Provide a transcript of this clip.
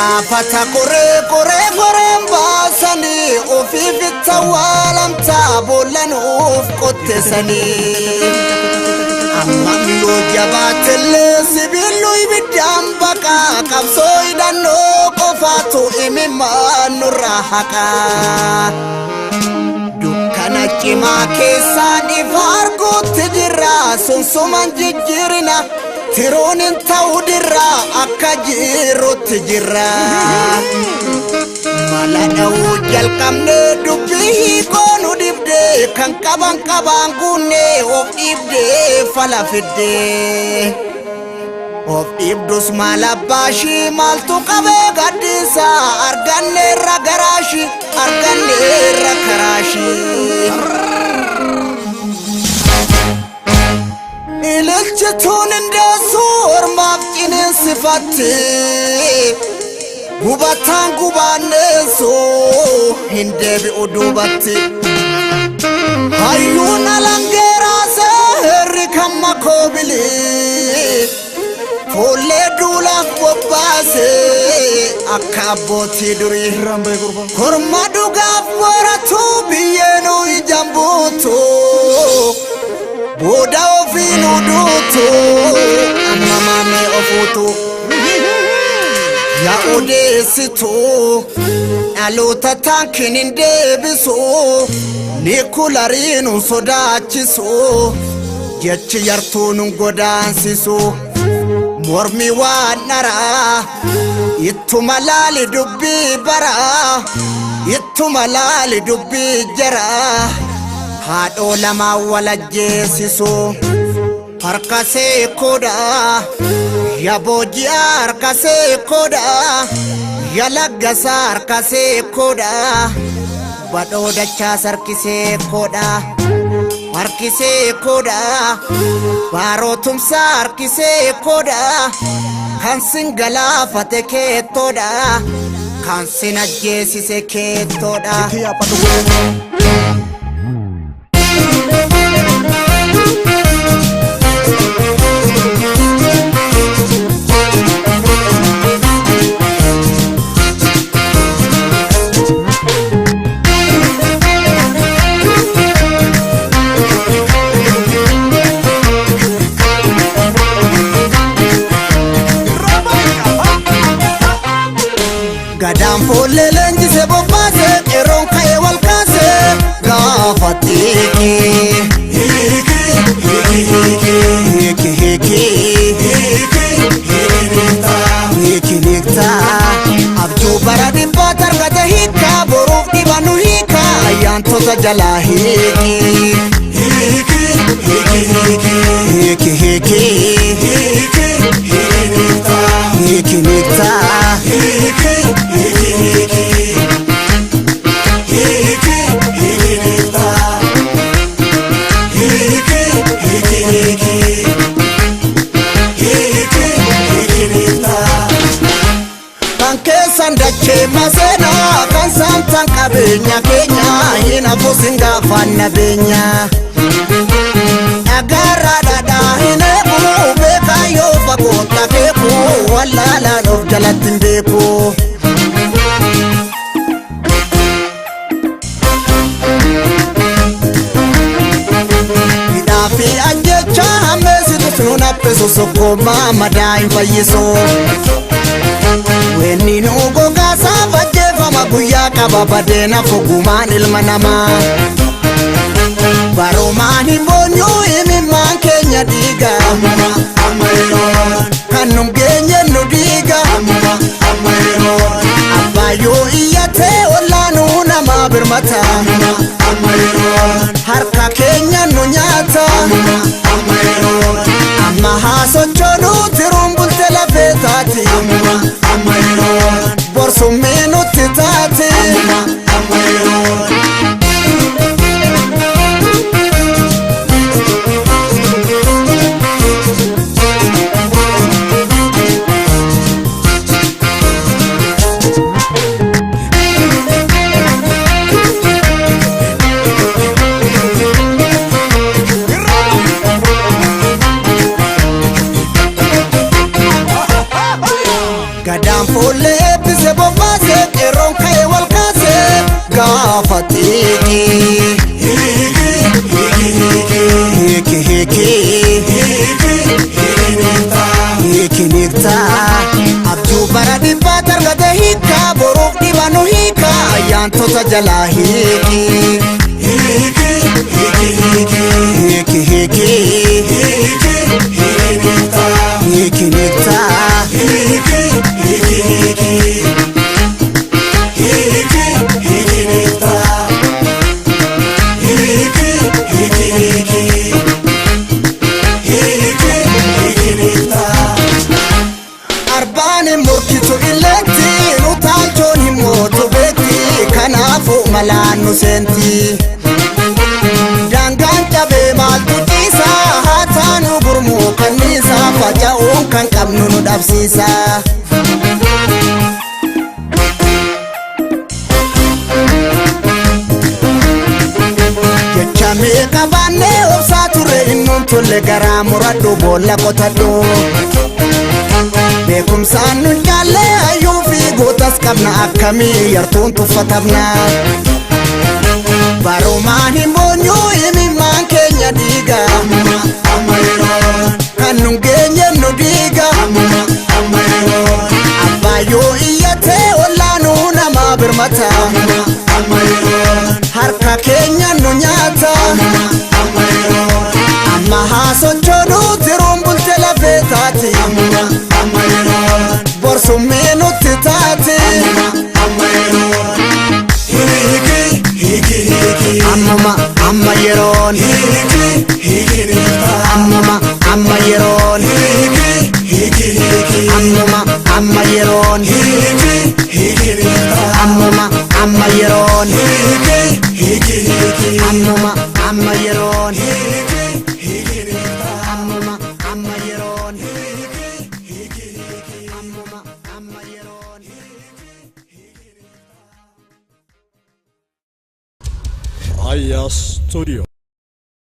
Gaafata qoree qoree qoreen baasanii ofiif itti awwaalamtaa boollanuuf qotteessanii. Amma yoo jabaatellee sibiillu ibiddaan baqaa qabsoo hidhannoo qofaatu imimmaan nurraa haqaa. Dukkana cimaa keessaan ifa arguutti jirra sunsuman jijjiirina tiruun hin ta'u dirra akka jirutti jirra. Mala dha'uu jalqabne dubbii hiikoo nu dibdee kan qaban qabaan guunne of dhiibdee fala fiddee. Of dhiibdus maal abbaashii maaltu qabee gaddiisa arganneerra garaashii arganneerra karaashii. Ililchituun hindeessu ormaaf ciniinsifatti gubataan gubaanneessu hin deebi'u duubatti. Hayyuun alangee raasee herri kan makoobili fuullee duulaaf bobbaase akka abbootii durii. Korma dhugaaf booratu biyyeenuu ijaan buutu booda ofiinuu duutu amma maamee ofuutu. Yaa odeessitu dhaloota taankiin hin deebisu nikulariin hin sodaachisu jechi yartuun hin godaansisu mormi waan dharaa ittuma laali dubbii baraa ittuma laali dubbii jaraa haadhoo lamaan wal ajjeesisu. Harka seekoodha ya booji'a harka seekoodha ya laggasa harka seekoodha badhoo dachaas harki seekoodha harki seekoodha baaroo tumsaa harki seekoodha kan sin galaafate keettoodha kan sin ajjeesise keettoodha. Gadaan foollee leenjise bobbaase qeerroon ka'ee wal kaase gaafa xiiqii. Hiiki hiiki hiiki hiiktaa abjuu bara dhibbaa targate hiikaa boruuf dhiba nu hiikaa ayyaantota jalaa hiiki. Hiiki hiiki hiiki hiiktaa. Kan keessan dachee maseenaa kan saamtan qabeenya keenya hin hafu sin gaafanna beenya. Dhagaarraa dhadhaa hin eegu beekaa yoo fagoon dhakeeku wallaalaan of jalatti hin beeku. Hidhaa fi ajjecha hammeessitu sun haphisu sukkuummaa madaa hin fayyisu. Wanni nu gogaasaa ajjeefama guyyaa qaba badeena fogumaan ilma namaa. Barumaan hin boonyuu himimmaan keenya dhiiga. Kan nun geenye nu dhiiga. Abbaayoo iyyatee ollaanuu nama birmata. Harka keenya nu nyaata. Amma haa sochoonuu tiruun bulte lafee taati. Borsummii nutti taati. Ayyaantota jalaa hiiki. Hiiki hiiki hiiki hiiki hiiki hiiki niktaa hiiki hiiki hiiki hiiki hiiki niktaa hiiki hiiki hiiki hiiki hiiki niktaa. Arbaan murkitu illeetti utaalchoon hin mootu beekti kanaafuu malaan nu seenti. Daangaan cabee maaltu ciisa haa taanu gurmuu kanniisa faca'uun kan qabnu nu dhabsiisa. Jecha meeqa baannee obsaa turre innuun tolle garaa muradhu boolla qotadhu. Beekumsaan nu caallee hayyuu fi gootas qabna akkamii yartuun tuffatamna. Barumaan hin boonyuu himimmaan keenya dhiiga. Kan nun geenye nu diiga. Abbaayoo iyyatee ollaanuu nama birmata. Harka keenya nu nyaata. Amma haa sochoonuu tiruun bulte lafee taati. Borsummii nutti taati. Ammuma amma yeroon. Ammuma amma yeroon. Ammuma amma yeroon. Ammuma amma yeroon. Ammuma amma yeroon. Ammuma amma yeroon. Ammuma amma yeroon. Aya Studio.